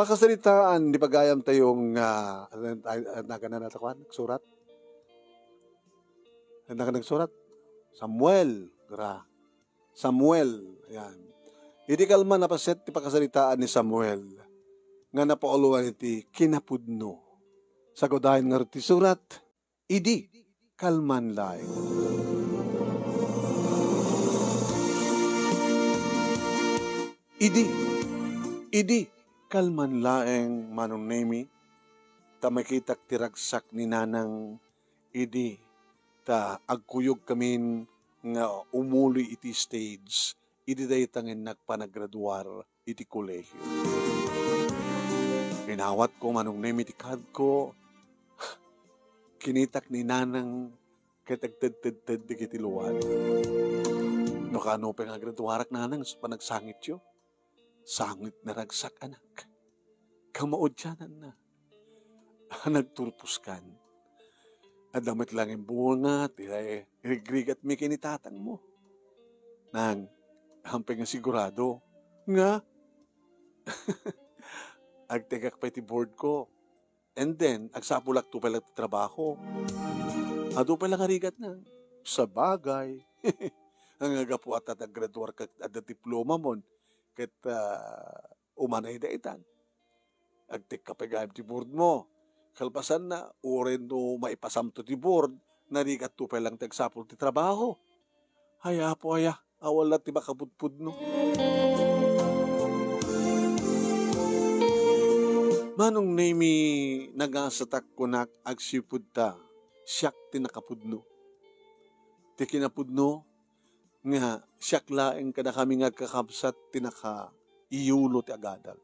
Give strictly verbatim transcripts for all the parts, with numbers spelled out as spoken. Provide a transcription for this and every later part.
Pakasaritaan di pagayam tayo nga, ano, ano, ano, ano, ano, nagsurat? Ano, nagsurat? Samuel, gra. Samuel, ayan. Idi kalman, napaset ti pakasaritaan ni Samuel nga napauluan iti kinapudno. Sagudayen ngarud ti surat, idi kalman laeng. Idi, idi kalman laeng, Manong Nemi, ta makitak ti ragsak ni Nanang idi ta agkuyogkamin nga umuloy iti stage idi dayta nga innak panagraduar iti kolehio. Inawatko, Manong Nemi, ti kadko, kinitak ni Nanang ket agtedtedted dagiti luan. No kano pay nga agraduarak, Nanang, isu panagsangityo? Sangit, naragsak, anak. Kamaudiananna. Nagturposkan. Adda met laeng bunga ti rigrigatmi ken ni tatangmo. Nang, ampay nga sigurado nga agtekak pay ti board ko. And then, agsapulak to pay lang ti trabaho. Adu pay lang a rigat na. Sabagay. Nga gapu ta naggraduar ka, adda diplomamon, ket, ah, umanay daytan. Agtekka pay gayam ti board mo. Kalpasanna, uray no maipasamto ti board, narigatto pay lang ti agsapul ti trabaho. Ay, Apo, aya, awan la ti makapudpudno. Manong Nemi, nagasatak kunak agsipud ta siak ti nakapudno. Ti kinapudno, nga siak laeng kadakami nga agkakabsat ti nakaiyulo ti agadal.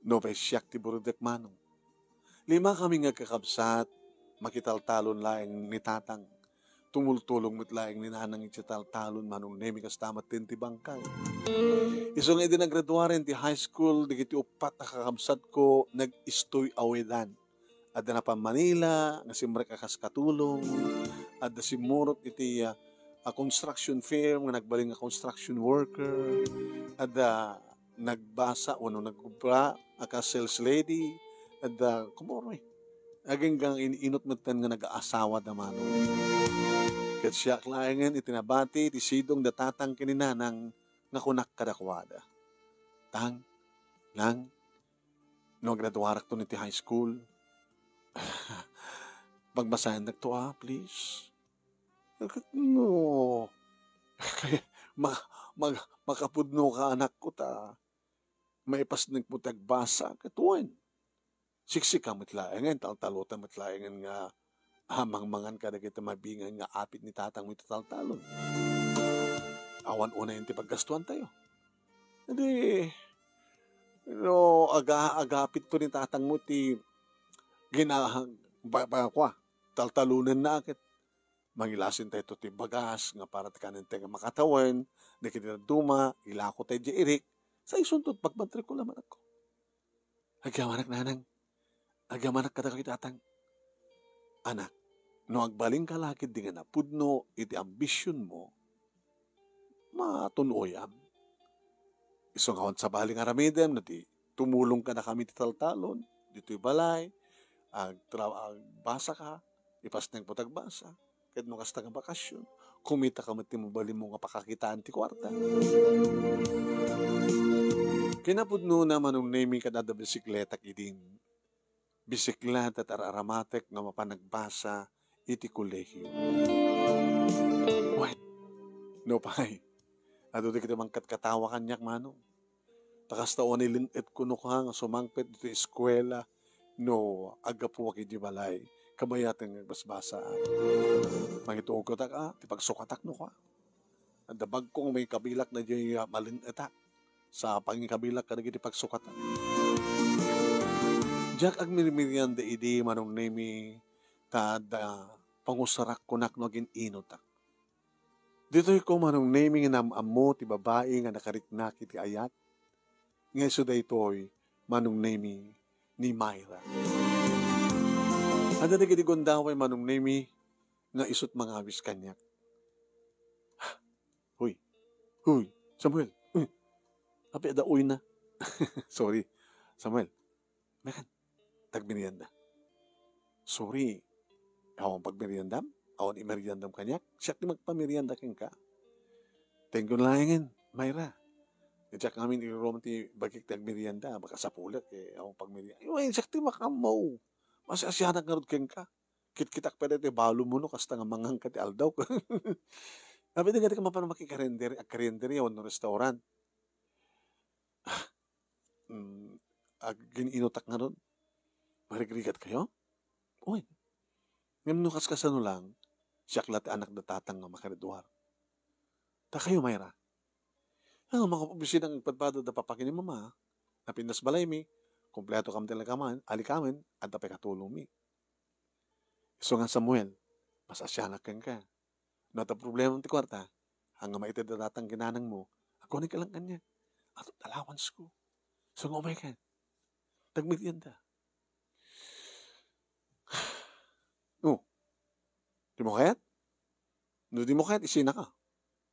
Nupay siak ti burutek, Manong. Lima kami nga agkakabsat, makitaltalon laeng ni Tatang. Tumultulong met laeng ni Nanang iti taltalon, Manong Nemi, kasta met ti bangkay. Isu nga idi nagraduaren ti high school, dagiti uppat a kakabsatko, nag-istoy awedan. Adda napan Manila nga simrek a kas katulong. Adda simmurot iti, ah, a construction firm nga nagbalin nga construction worker. Adda nagbasa wenno nagobra a kas sales lady. Adda, kumormi. Aginggang in-inut metten nga nag-aasawa da Manong. Ket siak laengen iti nabati ti sidong da Tatang ken ni Nanang nga kunak kadakuada, "Tang, Nang, no agraduarakton iti high school, pagbasaendakto a, please." Ket no, kay ma-, mag-, makapudno ka, anakko, ta maipasnekmo ti agbasa, ket wen, siksika met laengen, taltalutan met laengen nga, ah, mangmangan kadagiti mabingan nga apit ni tatangmo iti taltalon. Awan unayen ti paggastuantayo. Idi, no, aga-, agapitto ni tatangmo ti gina-, ba-, ba-, kua, taltalonenna ket mangilasin tayo ti bagas nga para ti kanentay nga makatawen, dagiti dadduma, ilako tayo diay irik, sa isunto ti pagmatrikula, anakko. Agyamanak, nanang. Agyamanak kadakayo, tatang. Anak, no agbalinka la ketdi nga napudno iti ambisionmo, matun-oyam. Isu nga awan sabali nga aramidem no di tumulong kadakami ti taltalon ditoy balay, agtra-, agbasaka, ipasnekmo ti agbasa. Ket no kasta nga bakasyon, kumitaka met ti mabalinmo nga pakakitaan ti kuarta. Kinapudnona, Manong Nemi, ket adda bisikletak idin. Bisikleta ti ar-aramatek nga mapan agbasa iti kolehio. Wen, nupay, adu dagiti mangkatkatawa kaniak, Manong. Ta kasta unay leng-etko no kua nga sumangpet ditoy eskuela no aggapuak idiay balay, kabayaten nga agbasbasaak. Mangituoktak a ti pagsukatak no kua. Adda bagko nga mangikabilak daydiay a maleng-etak sa pangikabilak kadagiti pagsukatak. Diak agmirmirianda idi, Manong Nemi, ta adda pangusarak kunak no agin-inutak. Ditoy ko, Manong Nemi, nga naam-ammo ti babai nga nakariknak iti ayat, nga isu daytoy, Manong Nemi, ni Myra. Adda dagiti gundaway, Manong Nemi, nga isut mangawis kaniak. Huy. Huy, Samuel. Huy. Apay adda uyna? Sorry. Samuel, mekan, tagmerienda. Sorry, awan pagmeriendam? Awan imeriendam kaniak? Siak ti magpamerienda kenka. Thank you laengen, Myra. Diak ngamin irurom ti bagik ti agmerienda, baka sapulek, eh, awan pagmerienda. Ay, siak ti makaammo. Masiasianak ngarud kenka. Kitkitak pay daytoy balum mo no, kasta nga manganka ti aldaw. Apay di nga di ka mapan makikarender, agkarender, awan no restaurant. Ah, mm, agin-inutak ngarud. Marigrigat kayo? Wen. Ngem no kaskasano lang, siak la ti anak da tatang nga makareduar. Ta kayo, Myra? Ah, makapaobisina nga agpadpada da papa ken ni mama. Napintas balaymi, kompleto kam ti alikaman, alikamen, adda pay katulongmi. Isu nga Samuel, masiasianak kenka. No adda problema ti kuarta, haan nga maited da tatang ken nanang mo, agkuanka lang kaniak. Adtoy allowance ko. Isu nga umay ka. Tagmerienda. Oh, di mo kayat? No di mo kayat, isinaka.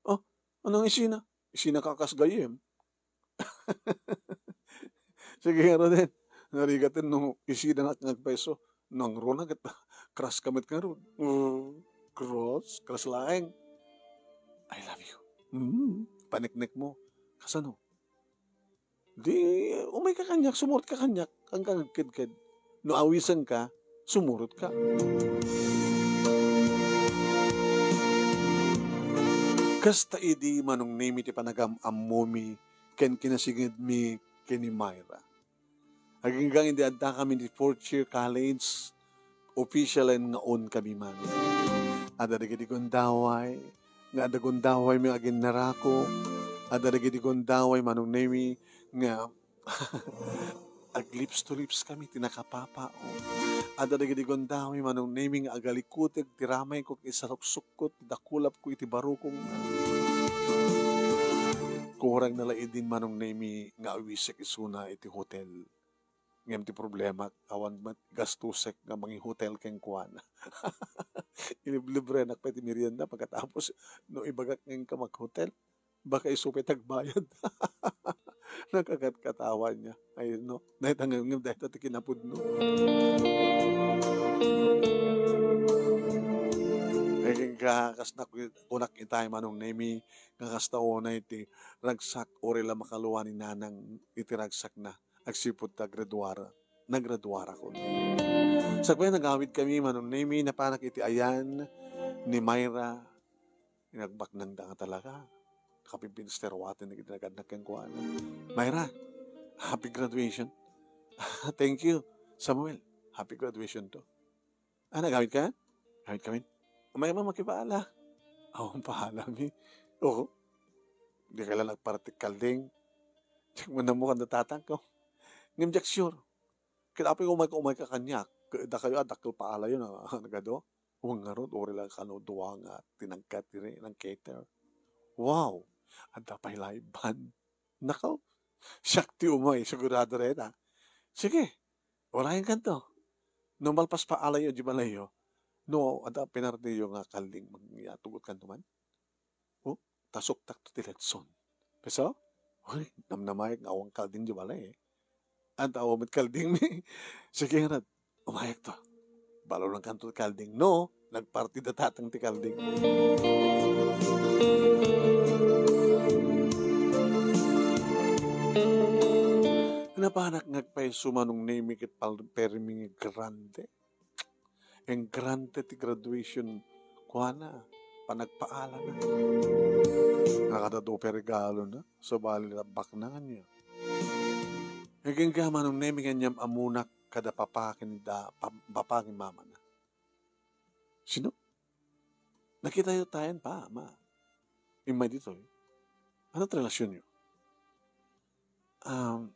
Oh, anong isina? Isinaka kas gayyem. Sige, ngaruden. Narigaten no isinanak nga agpayso. Nangruna ket crush ka met ngarud. Oh, crush? Crush laeng. I love you. Mm, paniknek mo. Kasano? Di, umay ka kaniak, sumurot ka kaniak, haan ka agkedked. No awisenka, sumurot ka. Kasta idi, Manong Nemi, ti panagam-ammomi ken kinasingedmi ken ni Myra. Agingga idi addakami iti fourth year college, officialen nga unkami man. Adda dagiti gundaway, nga adda gundawaymi nga aginnarako. Adda dagiti gundaway, Manong Nemi, nga ag-lips to lips kami ti nakapapao. Adda dagiti gundaway, Manong Nemi, nga agalikuteg ti ramayko ken isaruksukko ti dakulapko iti barukongna. Kurangna la idin, Manong Nemi, nga awisek isuna iti hotel. Ngem ti problema, awan met gastusek nga mangihotel kenkuana. Iliblibrenak pay ti merienda pagkatapos no ibagak nga inka maghotel. Baka isu pay ti agbayad. Nakakatkatawa ania. Ay, no. Dayta ngem, ngem dayta ti kinapudno. Ay, ken ka, kas nak-, kunak itay, Manong Nemi, nga kasta unay ti ragsak, uray la makalua ni Nanang iti ragsakna. Agsipud ta graduar-, nagraduarakon. Sakbay nagawidkami, Manong Nemi, napanak iti ayan ni Myra. Inagbaknangda nga talaga. Nakapimpinsteruaten dagiti nagadnak kenkuana. "Myra, happy graduation." "Thank you, Samuel. Happy graduation to." "Ah, nagawid ka?" "Gawid kami." "Umay man makipaala." "Awan paalami." "Oo. Di ka la nagparti kalding." "Diak man ammo kanda tatang ko." "Ngem diak sure. Ket apay umay ka, umay ka kaniak. Ket dakayo a dakkel paalayo na, nagadu." Wen ngarud, uray la kano dua nga tinangka ti nang-cater. Wow! Adda pay live band. Nakaw, siak ti umay, sigurado dayta. Sige, urayenkanto. No malpas paalayo, di balayo. No, adda pinartiyo nga kalding, mag-, ya, tugotkanto man. Oh, ta suktakto ti letson. Peso? Uy, namnamaek nga awan kalding di balay, eh. Anta awan met kalding mi. Sige, ngarud, umayekto. Balonankanto ti kalding. No, nagparti da tatang ti kalding. Napanak nga agpayso, Manong Nemi, ket pal-, permi nga grande. Engrande ti graduation kuana, panagpaalana. Nakadadu pay regalona, sabali la baknanganyo. Agingga, Manong Nemi, nga aniam-ammonak kada papa ken da, pa-, papa ken mamana. Sino? Nakitayo tayan pa, ama. Immay ditoy. Ano ti relasyonyo? Um,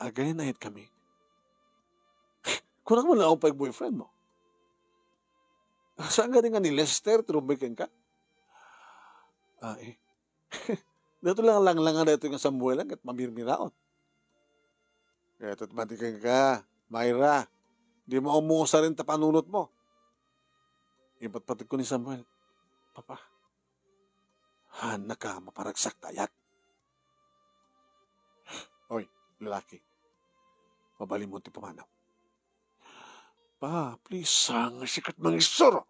agayan-ayat kami. Kunak man lang pay boyfriend mo. Saan ka di nga ni Lester, ti rumbay kenka? Ah, eh. Daytoy lang langlanga daytoy nga Samuel, ket mamirmiraon. Ket mati kenka, Myra, di mo ummusaren ta panunot mo. Ipatpategko ni Samuel, "Papa, haannaka maparagsak ta ayat." Oy, Lucky, mabalinmo ti pumanaw. Pa, please, saan nga sikat mangisuro?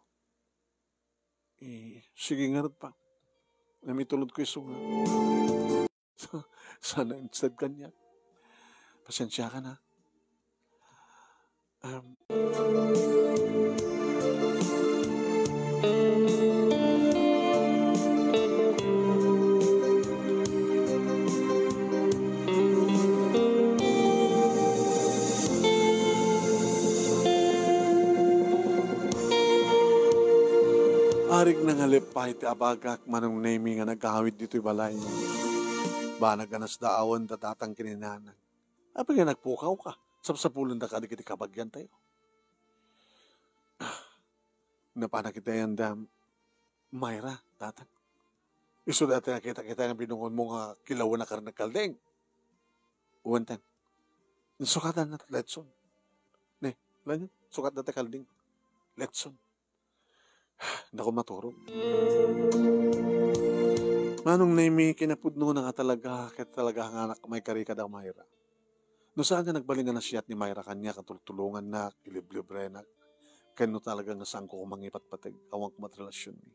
Eh, sige ngarud, Pa. Ngem itulodko isu nga. Sana instead kaniak. Pasensiakan, ha? Um, Arig nangalip pay ti abagak, Manong Nemi, nga nagawid ditoy balay. Banag a nasdaawen da datang ken ni Nanang. Apay nga nagpukawka? Sapsapulenda kadi iti kabagiantayo. Napanak iti ayan da Myra, datang. Isu dayta nga kita-kita nga binungonmo nga kilawen a karnag kalding. Wen ten. Sukatan na letson. Ne, lan-, sukat dayta kalding. Letson. Naku, maturog. Manong Nemi, kinapudno na nga talaga, ket talaga nga anak, maikari kada Myra. No saan nga nagbalin nga nasiat ni Myra kaniak, tultulongannak, iliblibrenak, ken no talaga nga saanko koma nga ipatpateg, awan koma ti relasionmi.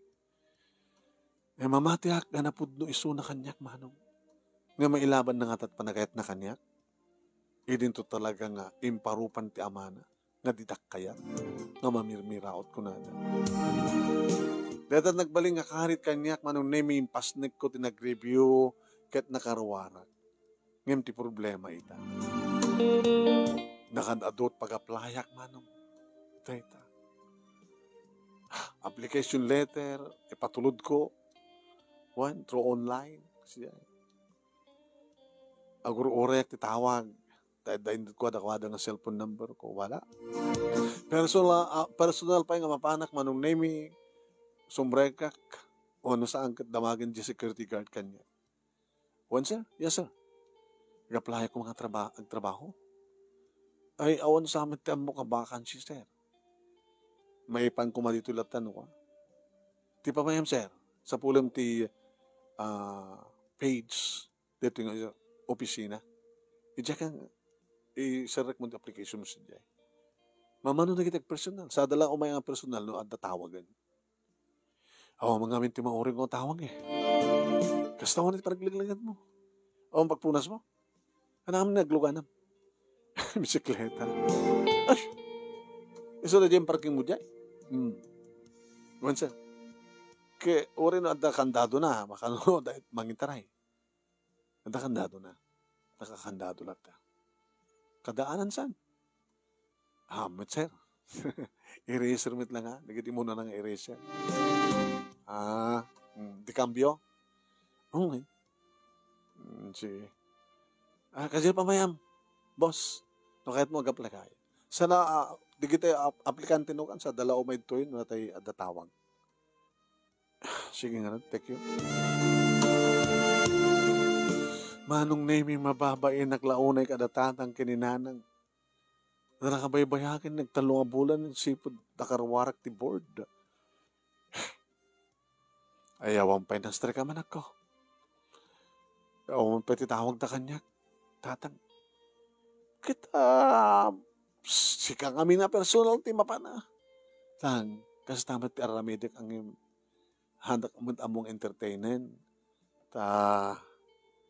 Eh, mamatiak nga napudno isuna kaniak, Manong. Nga mailaban na nga tat panagayatna kaniak. Idinto talaga nga imparupan ti amana nga didak kayat nga mamirmiraot kunada. Dayta nagbalin nga karit kaniak, Manong Nemi, impasnekko ti nag-review ket nakaruarak. Ngem ti problema ita, nakaad-adu ti pag-applyak, Manong. Dayta. Application letter, ipatulodko. Wen, through online. Siya. Agur-urayak ti tawag. Dayta, dayta, kadakuada nga cellphone number ko. Wala. Personal, ah, personal pay nga mapanak, Manong Nemi, sumrekak. O no saan ket damagen ti security guard kaniak. Wen, sir? Yes, sir. Nag-apply ako nga traba-, agtrabaho. Ay, awan sa amin ti ammok a vacancy, sir. Maipan koma ditoy latta, no, ah. Ti pamayam, sir, sapulem ti, ah, page dito nga opisina. Idiay kang iserrek mo ti application mo sa idiay. Mamano na kita personal. Sa dala umay ang personal, no, adda tawagan. Awan man ngamin ti mauring nga tawag, eh. Kasta man ti panagleglenged mo. Awan pagpunas mo. Haan amin nga agluganam. Bisikleta. Ay! Isu da diay parking mo diay. Hmm. Wen, sir. Ke, uri no adda kandado na, makano da mangitaray. Adda kandado na. Nakakandado latta. Kadaanan saan? Ah, met, sir. Eraser met la nga. Dagiti muna nga eraser. Ah, mm, de cambio? Okay. Mm, sige. Ah, kasi pamayam, boss. No, kayat mo agaplikay. Sana, ah, dagiti ap-, aplikante no kan sa dala o may tuyo, no, tay adda tawag. Sige nga, thank you. Manong Nemi, mababainak la unay kada tatang ken ni nanang. Nakabaybayagen, nagtallo nga bulan, sipud nakaruarak ti board. Ay, awan pay nastrek a manakko. Awan pay ti tawag da kaniak. Tatang. Ket, ah, sika ngamin a personal ti mapana. Tan, kasta met ti aramidek ngem haandak met ammong entertainen. Ta,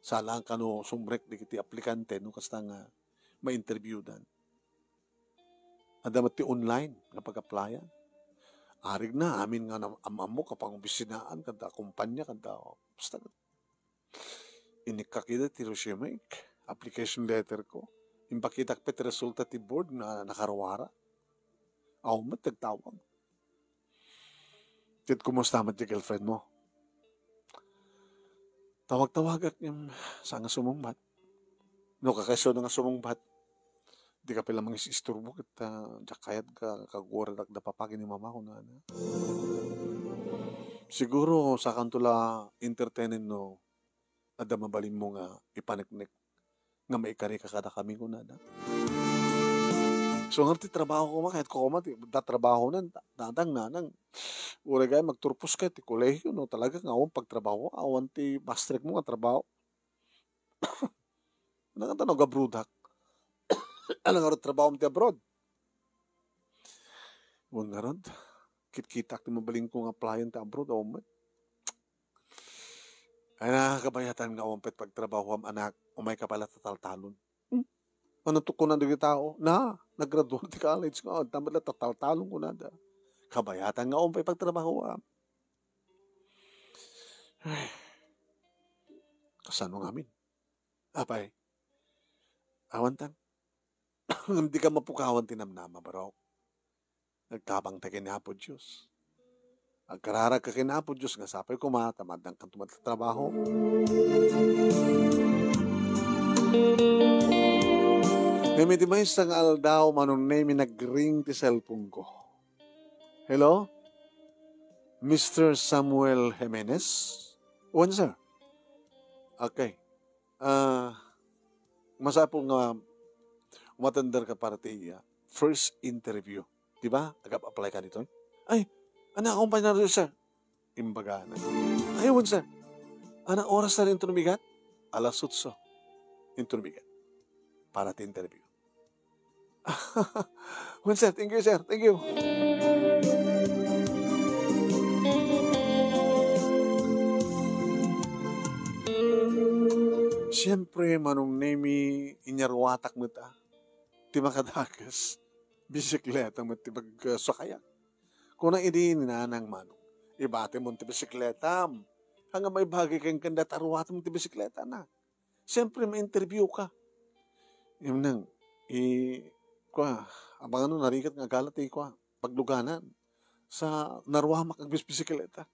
saan kano sumrek dagiti aplikante no kasta nga ma-interviewdan. Adda met ti online nga pag-applyan. Arig na, amin nga nam-, am-, ammo, kapangopisinaan, kadda kumpanya, kadda, basta, inikka ida ti resume, application letter ko. Impakitak pay ti resulta ti board nga nakaruara. Aw met nagtawag. Ket kumusta met ti girlfriend mo? Tawag-tawagak ngem saan nga sumungbat. No, kakaisuna nga sumungbat, dika pay la mangis-isturbo ket, ah, diak kayat nga kaguarak da papa ken ni mama, kunana. Siguro, sakanto la entertainen no adda mabalinmo nga ipaneknek nga maikarika kadakami, kunana. So, ngem ti trabaho koma, kayatko koma ti tatrabahonan, ta-, tatang, nanang. Uray gayam agturpos kay ti kolehiyo, no, talaga nga awan pagtrabaho, awan ti mastrek mo nga trabaho. Naganta no, abroadak. Alang ngarud trabahom ti abroad. Wen ngarud, kitkitak ti mabalinko nga applyan ti abroad, awan met. Ay na, kabayatan nga awan pay pagtrabahoam, anak, umayka pay la ta taltalon. Hmm? Ano to kunan dagiti tao? Na, naggraduar ti college nga, adda met la ta taltalon kunada. Kabayatan nga awan pay pagtrabahoam. Ay, kasano ngamin? Apay, awan tan. Ngem dika mapukawan ti namnama, barok. Agtabangta ken Apo Dios. Agkararagka ken Apo Dios nga sapay koma ta maaddangkanto met la trabaho. Ngem iti maysa nga aldaw, Manong Nemy, nagring ti cellphone ko. Hello? Mister Samuel Jimenez? Wen, sir. Okay. Ah, masapul nga umatenderka para ti, ah, first interview. Di ba? Agap-apply ka ditoy? Ay, anak, awan pay ngarud, sir. Imbagana. Ay, wen, sir. Anang oras ta inton bigat? Alas otso. Inton bigat. Para ti interview. Wen, sir. Thank you, sir. Thank you. Siempre, Manong Nemy, inyaruatak met, ah. Ti makadakes, bisikleta met ti pagsakayak. Kuna idi ni Nanang Manong, "Ibatimon ti bisikletam. Ania maibagi kenka dayta, ruatem ti bisikletana. Siempre, ma-interview ka." Imneng, i-, kua, abangan no narigat nga agala ti kua, pagluganan. Sa naruamak agbisbisikleta.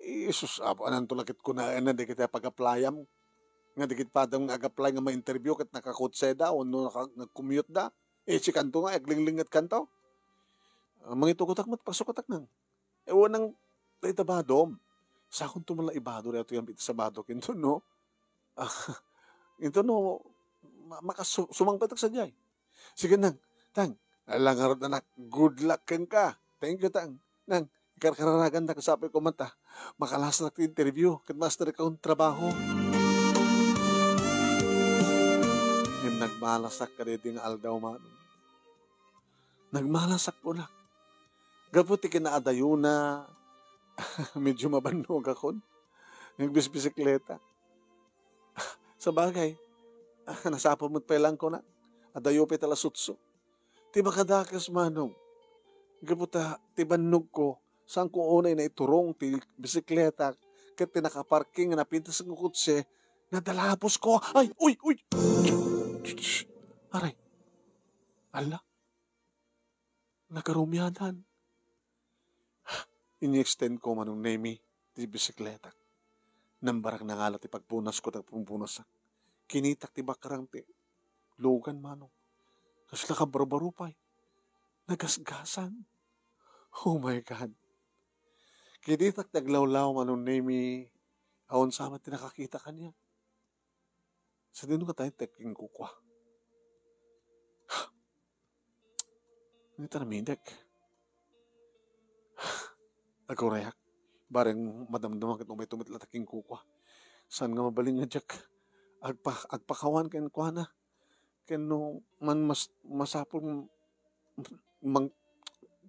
Isus, apo, ananto la ket kunaenna dagiti pag-apply-am? Nga dagiti padam nga ag-apply nga ma-interview ket nakakotseda wenno naka-, nag-commute da? Eh, sikanto nga, aglinglingetkanto? Ah, mangitugotak met, pagsukatak nang. Eh, wen nang, dayta badom. Sakonto man la ibado daytoy amin iti Sabado, kinto, no? Ah, inton no, ma-, makasu-, sumangpetak sadiay. Sige, nang. Tang, ala ngarud, anak. Good luck kenka. Thank you, tang. Nang, ikarkararagandak, sapay koma ta makalasak ti interview ket maasarek ti trabaho. Ngem nagmalasak kadaydi nga aldaw, Manong. Nagmalasak, kunak. Gapu ti kinaadayona, medyo mabannogakon nga agbisbisikleta. Sabagay, nasapul met pay laeng, kunak. Adayo pay ta alas otso. Ti makadakes, Manong, gapu ta ti bannogko, saanko unay naiturong ti bisikleta ket ti nakaparking nga napintas nga kotse, nadalapusko. Ay, uy, uy! Aray. Ala. Nakarumiadan. Ini-extend ko, Manong Nemy, ti bisikletak. Nambarak nangala ti pagpunasko, ti pagpunasak. Kinitak ti bakrang ti lugan, Manong. Kasla kabarbaro pay. Nagasgasan. Oh my God. Kinitak ti aglawlaw, Manong Nemy. Awan sa met ti nakakita kaniak. Sadino nga tayo tek ken kukua? Ania ti aramidek? Agurayak. Bareng madamdama ket umay tumit latta ken kukua. Saan nga mabalin nga diak agpa-, agpakawan kenkuana? Ken no man mas-, masapul mang-,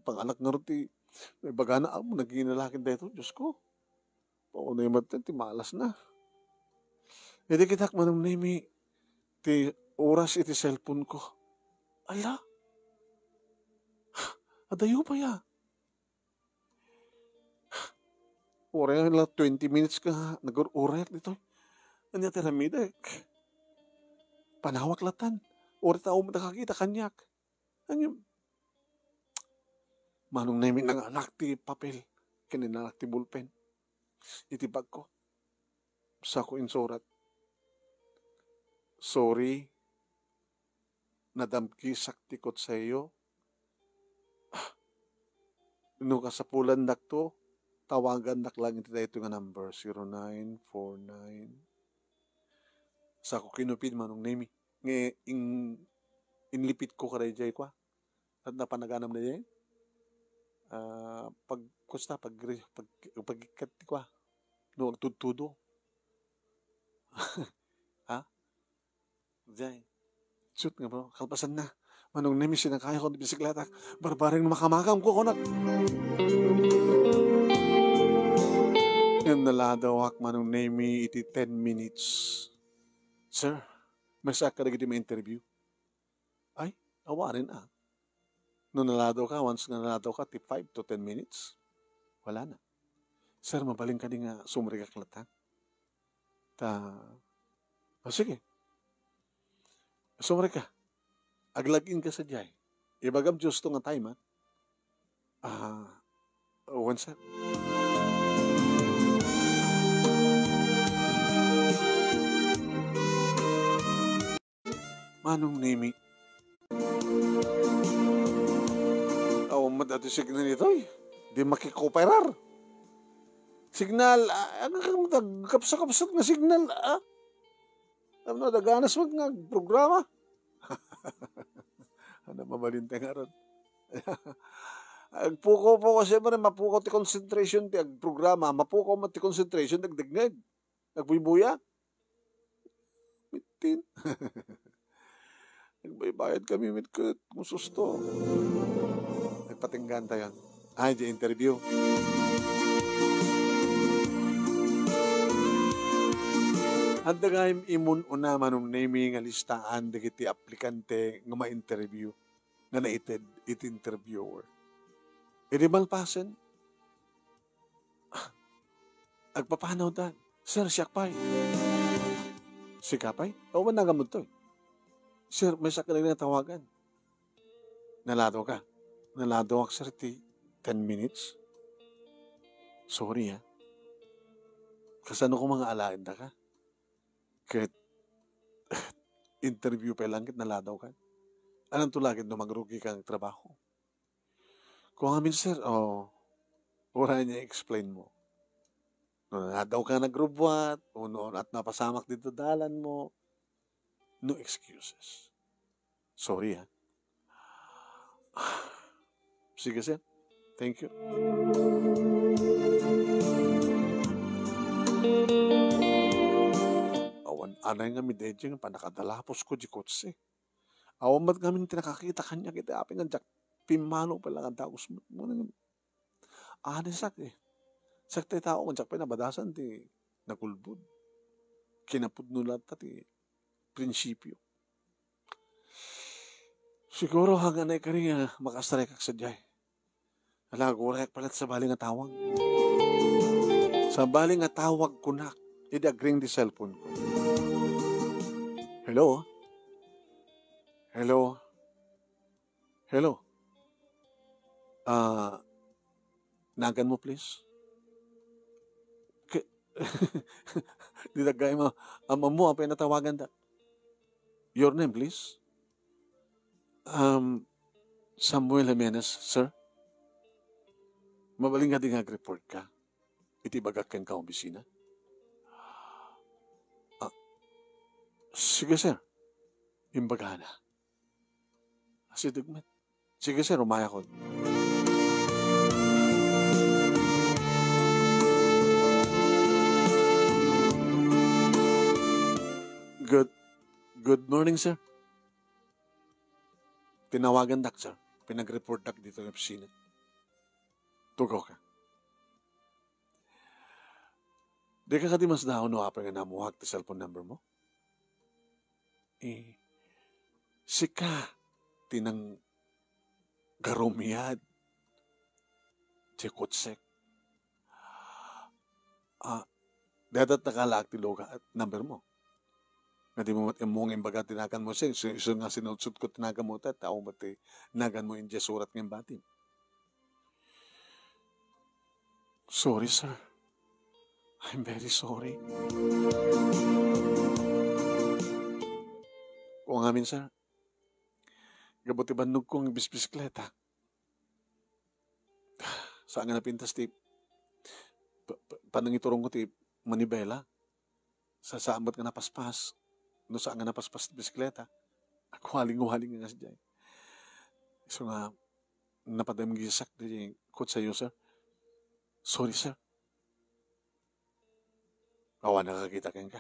panganak ngarud ti ibagana, ammom, nagingalakan daytoy, Diosko. Paunay met ti malasna. Idi kitak, Manong Nemy, ti oras iti cellphone ko. Ala? Adayo pay a. Uray la twenty minutes nga nagur-urayak ditoy. Ania ti aramidek? Panawak latan. Uray ta umda kakita kaniak. Ngem, Manong Nemy, nanganak ti papel ken nanganak ti bulpen iti bagko. Sako insurat, "Sorry, nadamkisak ti kotseyo. No kasapulandakto, tawagandak lang iti daytoy nga number, zero nine four nine." Sako kinupid, Manong Nemy. Nga in-, inlipitko kadaydiay, kua. At napanaganam na diay. Ah, pag-, kusta, pag-, pag-, pag-, kua. No, agtudtudo. Ha? Jay. Shoot nga, bro. Kalpasan na. Manong Nemi, sinakayo ko ti bisikletak. Barbareng makamakamko, kunak. Ngem naladawak, Manong Nemi, iti ten minutes. Sir, maysaak kadagiti ma-interview. Ay, awanen a. No naladaw ka, once nga naladaw ka, ti five to ten minutes, wala na. Sir, mabalin kadi nga sumrekak latta? Ta, ah, sige. Sumrek ka. Ag-log in ka sadiay. Ibagam ti husto nga time, ha? Ah, one sec. Manong Nemi. Awan met dati signal itoy. Di makikoperar. Signal, ah, ang, ang, ang kapsa-kapsat nga signal, ah. Ano, daganas met nga programa. Ano, mabalin ta nga ron. Agpukaw-pukaw, siyempre, mapukaw ti concentration ti agprograma, mapukaw met ti concentration, nagdengngeg. Nagbuybuya. Mittin. Nagbaybayad kami met ket, mususto. Nagpatinggan tayo. Ay, di interview. Adda nga im-, imun-una, Manong Nemi, nga listaan dagiti aplikante nga ma-interview, nga naited iti interviewer. Idi malpasen, agpapanawda, "Sir, siak pay." "Sika pay? Awan, nagamon toy." "Sir, maysaak nga tawagan." "Naladaw ka?" "Naladawak, sir, ti ten minutes." "Sorry, ah. Kasano koma nga alaen daka? Ket interview pay lang ket naladaw ka. Ananto laeng no magrugi ka nga trabaho?" Kung amin, sir, oh, uray nga i-explain mo. No nadaw ka nagrubbuat, o no at napasamak dito dalan mo, no excuses. Sorry, ah. Sige, sir. Thank you. Awan anay nga midedya nga panakadalapos ko di kotse. Awan met ngamin ti nakakita kaniak iti api nga diak pimmalo pay la nga dagus met. Muna nga, anisak, eh. Sakta ti tao nga diak pay nabadasan ti nakulbod. Kinapudno latta ti prinsipio. Siguro, hangan ay kari nga makastrike ak sadiay. Ala, agurayak pala, sabali nga tawag. Sabali nga tawag kunak, idi agring di cellphone ko. Hello? Hello? Hello? Ah, nagan mo, please? Ke-, di daggay mo, amam mo, apay natawagan da. Your name, please? Um, Samuel Jimenez, sir? Mabalin nga di nga report ka iti bagak ken ka opisina? Ah, sige, sir. Imbagana. Asideg met. Sige, sir, umayakon. Good, good morning, sir. Tinawagan dak, sir. Pinag-report dak dito sa opisina. Tugaw ka. Di ka kadi masdaon no apay nga namuhak ti cellphone number mo? Eh, sika ti nanggarumiad ti kutsek. Ah, dadat nakalaak ti lugar, number mo. Nga di mo met immo nga imbaga ti nagan mo, sir. Isu, isu nga sinudsod ko ti nagan mo, ta, tao mo ti nagan mo, india surat nga imbati. Sorry, sir. I'm very sorry. Kung amin, sir, gapu ti bannog ko nga bisbisikleta. Saan nga napintas ti pa-, pa-, panangiturong ko ti manibela. Sa, saan met nga napaspas. No saan nga napaspas ti bisikleta. Agwaling-waling nga sadiay. Isu nga, napadamgisak ti kotse, sir. Sorry, sir. Awan nakakita kenka.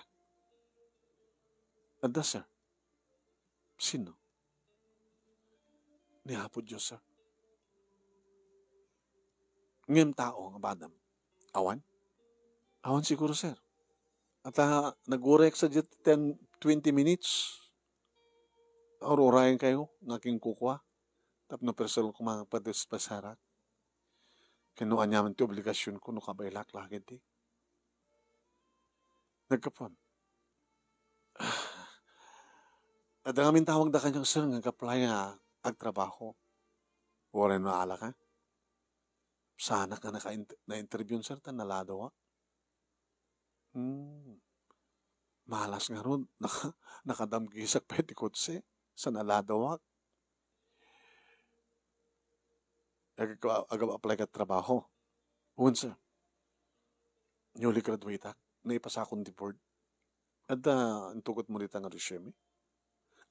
Adda, sir. Sino? Ni Apo Dios, sir. Ngem tao nga badam. Awan? Awan siguro, sir. At, ah, nagurayak sa diet ten, twenty minutes. Ur-urayen kayo nga kinkukua. Tapno personal ko nga padispasarak. Ken no aniaman ti obligasion ko, no kabaelak la ketdi. Naggapuan. Adda ngamin tawag da kaniak, sir, nga nag-apply nga agtrabaho. Uray no ala ka? Saanak nga naka-int-, na-interview, sir, ta naladawak. Hmm. Malas ngarud, naka-, nakadamgisak pay ti kotse, sa naladawak. Ag-, ag-, apply ka trabaho. Wen, sir. Newly graduate ak. Naipasakon ti board. Adda intugot mo dita nga resume?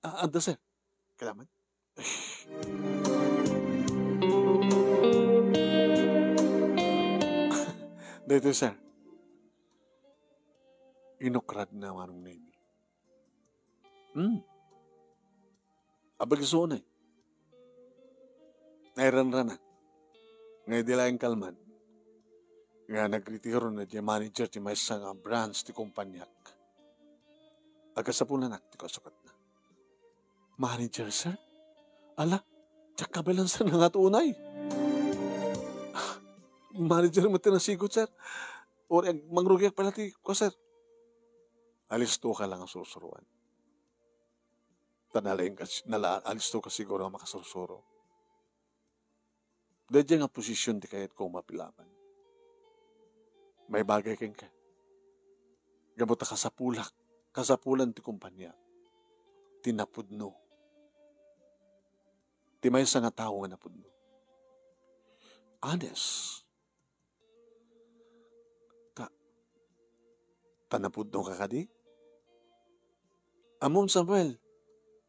Ah, adda, sir. Kailangan? Dito, sir. Inukrad na manong name. Hmm. Abagso na eh. Nairanrana. Nga idi laeng kalman, nga nagretiro na di manager ti maysa nga branch ti kompaniak. Agasapulanak ti kasukatna. Manager, sir? Ala, diak kabaelan, sir, nga atu unay. Manager met ti nasigot, sir. Or, eh, mangrugiak pala ti, ko, sir. Alisto ka lang a sursuruan. Ta nalaing ka, nala-, alisto ka siguro nga makasursuro. Daydiay nga posisyon ti kayatko nga mapilaban. Maibagay kenka. Gapu ta kasapulak, kasapulan ti kompania. Ti napudno. Ti maysa nga tao nga napudno. Honest. Ta, ta napudno ka kadi? Ammom, Samuel,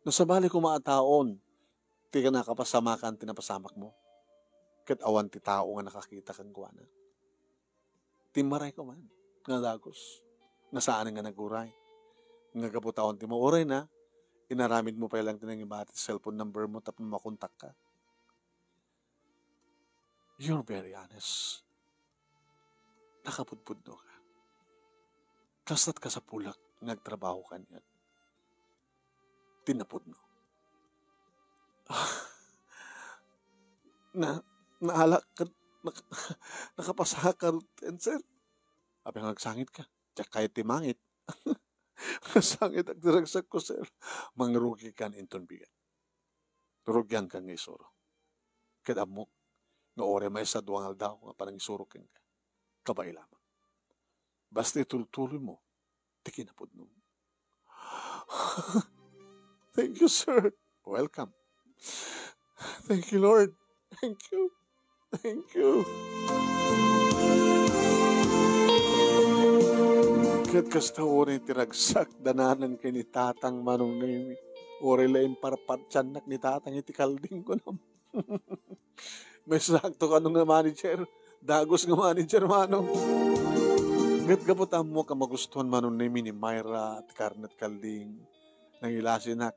no sabali koma a taon ti nakapasamakan ti napasamakmo, ket awan ti tao nga nakakita kenkuana. Timmaray ko man nga dagus, nga saan nga naguray. Nga gapu ta awan ti maurayna, inaramidmo pay lang ti nangibati ti cellphone number mo tapno makontakka. You're very honest. Nakapudpudno ka. Kasta't kasapulak nga agtrabaho kaniak. Ti napudno. Na, naalak ket nak-, nakapasaka ruten, sir. Apay nga agsangit ka? Diak kayat ti mangit. Sangit agdaragsakko, sir. Mangrugi kan inton bigat. Rugian kan nga isuro. Ket ammok nga uray maysa dua nga aldaw nga panangisuro kenka, kabay lamang. Basta itultuloy mo ti kinapudno. Thank you, sir. Welcome. Thank you, Lord. Thank you. Thank you. Ket kasta uray ti ragsak da nanang ken ni tatang, Manong Nemi. Uray la imparpartiannak ni tatang iti kalding, kunam. Maysakto kano nga manager. Dagus nga manager, Manong. Ket gapu ta ammok a magustuan, Manong Nemi, ni Myra ti karnet kalding. Nangilasinak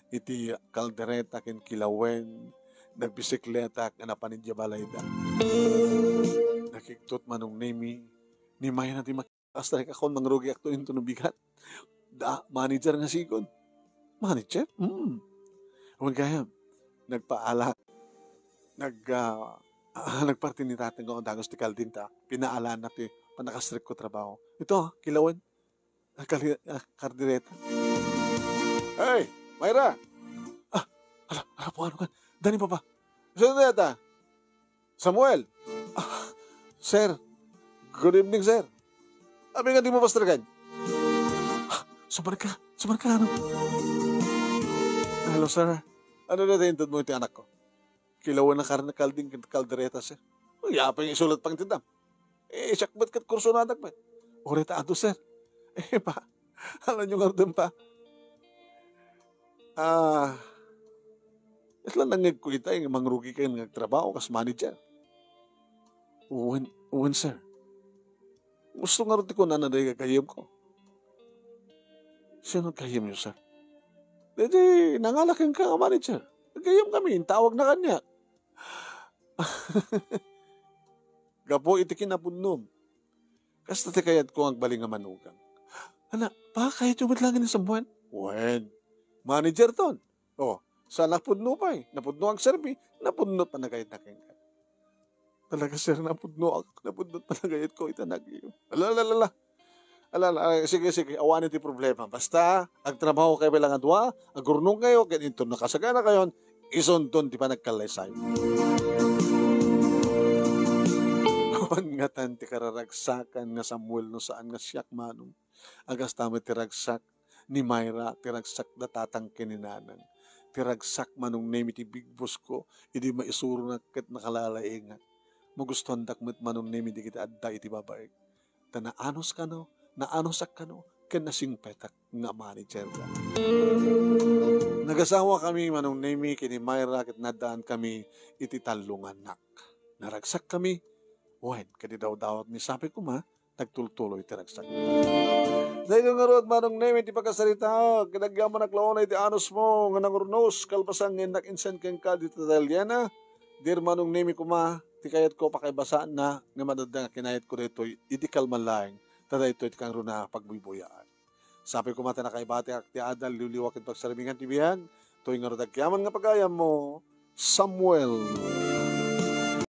iti kaldereta ken kilawen, nagbisikleta ken napan idiay balayda. Nakigtot, Manong Nemi, ni Myra ti mak-, astrek akon mangrugiakto inton bigat. Da, manager nga sigon. Manager? Hmm. Awan gayam. Nagpaala. Nag, ah, ah, nagparti ni tatang nga dagus ti kalding ta. Pinaalanna ti pannakastrek ko trabaho. Ito, ah, kilawen. Ah, kali-, ah, kardereta. Hey, Myra! Ah, ala, ala, puano kan? Dani, Papa. Sino dayta? Samuel! Ah, sir. Good evening, sir. Apay nga di mo pastergan? Ah, sumarka, sumarka, ano? Hello, sir. Ano na tayo mo iti anak ko? Kilawan na karne kalding ken kaldereta, sir. Uy, apay nga isulat pang tindam. Eh, siak met ket kursonadak met. Uray ta adu, sir. Eh, pa, alam nyo nga rudem pa. Ah, isla nangegko itay nga mangrugi kayo nga agtrabaho kas manager. Wen, wen, sir. Gusto nga rud ti kunana dagiti gayyem ko. Sino gayyem nyo, sir? Daytoy nangala kenka nga manager. Aggayyemkami, intawagna kaniak. Gapu iti kinapudnom, kasta ti kayatko nga agbalin nga manugang. Ana, pakayatyo met laeng ni Samuel? Wen, managerton. O, sa napudno pay, napudno agserbi, napudno panagayatna kenka. Talaga, sir, napudnoak, napudno panagayatko iti anakyo. Ala, ala, ala, ala. Ala, ala, ala, sige, sige, awan iti problema. Basta, agtrabaho kayo bilang a dua, agurnong kayo, ket inton nakasagana kayon, isunton ti panagkallaysay. Awan ngatan ti kararagsakan nga Samuel no saan nga siak, Manong. Agasta met ti ragsak ni Myra, ti ragsak da tatang ken ni nanang. Ti ragsak, Manong Nemi, ti big boss ko, idi maisuronak ket nakalalaingak. Magustuandak met, Manong Nemi, dagiti adda iti babaek. Ta naanus kano, naanusak kano, ken nasingpetak nga manager da. Nagasawa kami, Manong Nemi, ken ni Myra, ket naddaan kami iti tallo nga annak. Naragsak kami, wen, ket idawdawat ni sapi koma, nagtultuloy ti ragsak. Daytoy ngarud, Manong Nemi, ti pakasaritaak, ket agyamanak la unay ti anusmo nga nangurnos, kalpasan nga innak insen kenka dita Italiana. Dear Manong Nemi koma, ti kayatko pakaibasaanna nga madadda nga kinayatko daytoy idi kalman laeng, ta daytoy ti kangruna pagbuybuyaan. Sapi koma ta nakaibatiak ti adal, liwliwa ket pagsarmingan ti biag, toy ngarud agyaman nga pagayammo, Samuel.